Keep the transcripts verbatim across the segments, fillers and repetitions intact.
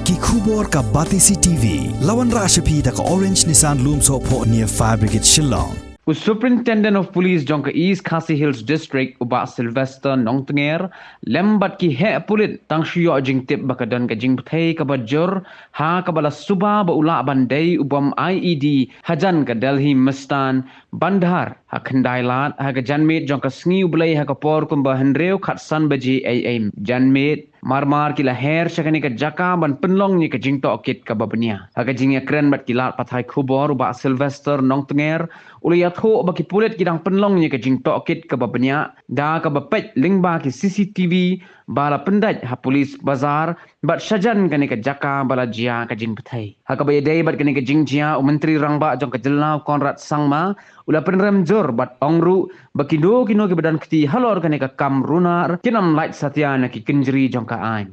Ki khubor ka Batesi T V. La wanrah sha phi da ka Orange Nissan Lumsohphoh near Fire Brigade Shillong. U Superintendent of Police jong ka East Khasi Hills District, u Bah Sylvester Nongtnger, lem bad ki heh pulit tang shu ïoh jingtip ba ka don ka jingpyrthei kaba jur ha kaba la suba ba u lah ban dei u bom I E D hajan ka Delhi Mustan Bandar ha Khyndai Lad ha ka janmiet jong ka sngi U Blei ha ka por kumba hynriew khatsan baje ei ei janmiet. Mar mar ki la her sha kane ka jaka ban pynlong ïa ka jingtohkit kaba bniah. Ha ka jingïakren bad ki lad pathai khubor, u Bah Sylvester Nongtnger u la ïathuh ba ki pulit ki dang pynlong ïa ka jingtohkit kaba bniah da kaba peit lyngba ki C C T V ba la pyndait ha Police Bazar bad shajan kane ka jaka ba la jia ka jingpyrthei. Ha kaba ïadei bad kane ka jingjia, u Myntri Rangbah jong ka jylla, u Conrad Sangma, u la pynrem jur bad ong ruh ba kino kino kiba don kti halor kane ka kam runar kin ym lait satia na ki kynjri jong ka aiñ.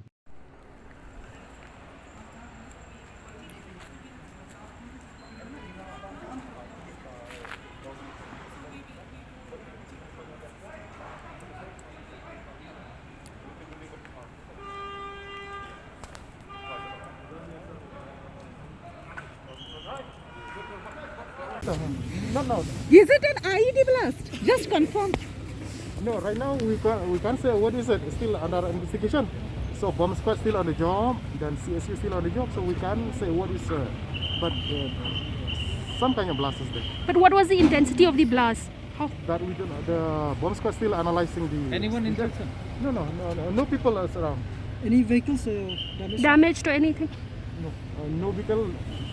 No, no. Is it an I E D blast? Just confirm. No, right now we can't, we can't say what is it. It's still under investigation. So bomb squad still on the job, then C S U still on the job, so we can't say what is, uh, but, uh, some kind of blast is there. But what was the intensity of the blast? How? That we don't know. The bomb squad still analyzing the. Anyone injured, sir? No, no, no, no, no people is around. Any vehicles, uh, damaged? Damaged or anything? No, uh, no vehicle,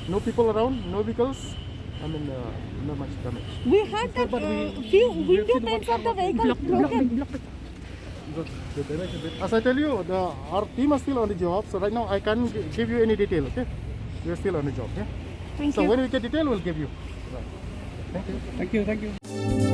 no people around, no vehicles. I mean, uh, not much damage. We heard that, but we, uh, few we have seen window one panes of the vehicle broken. Block, block, block. The, the damage a bit. As I tell you, the, our team are still on the job, so right now I can't gi-, give you any detail, okay? We are still on the job, okay? Thank you. So when we get detail, we'll give you. Right. Thank you. Thank you, thank you.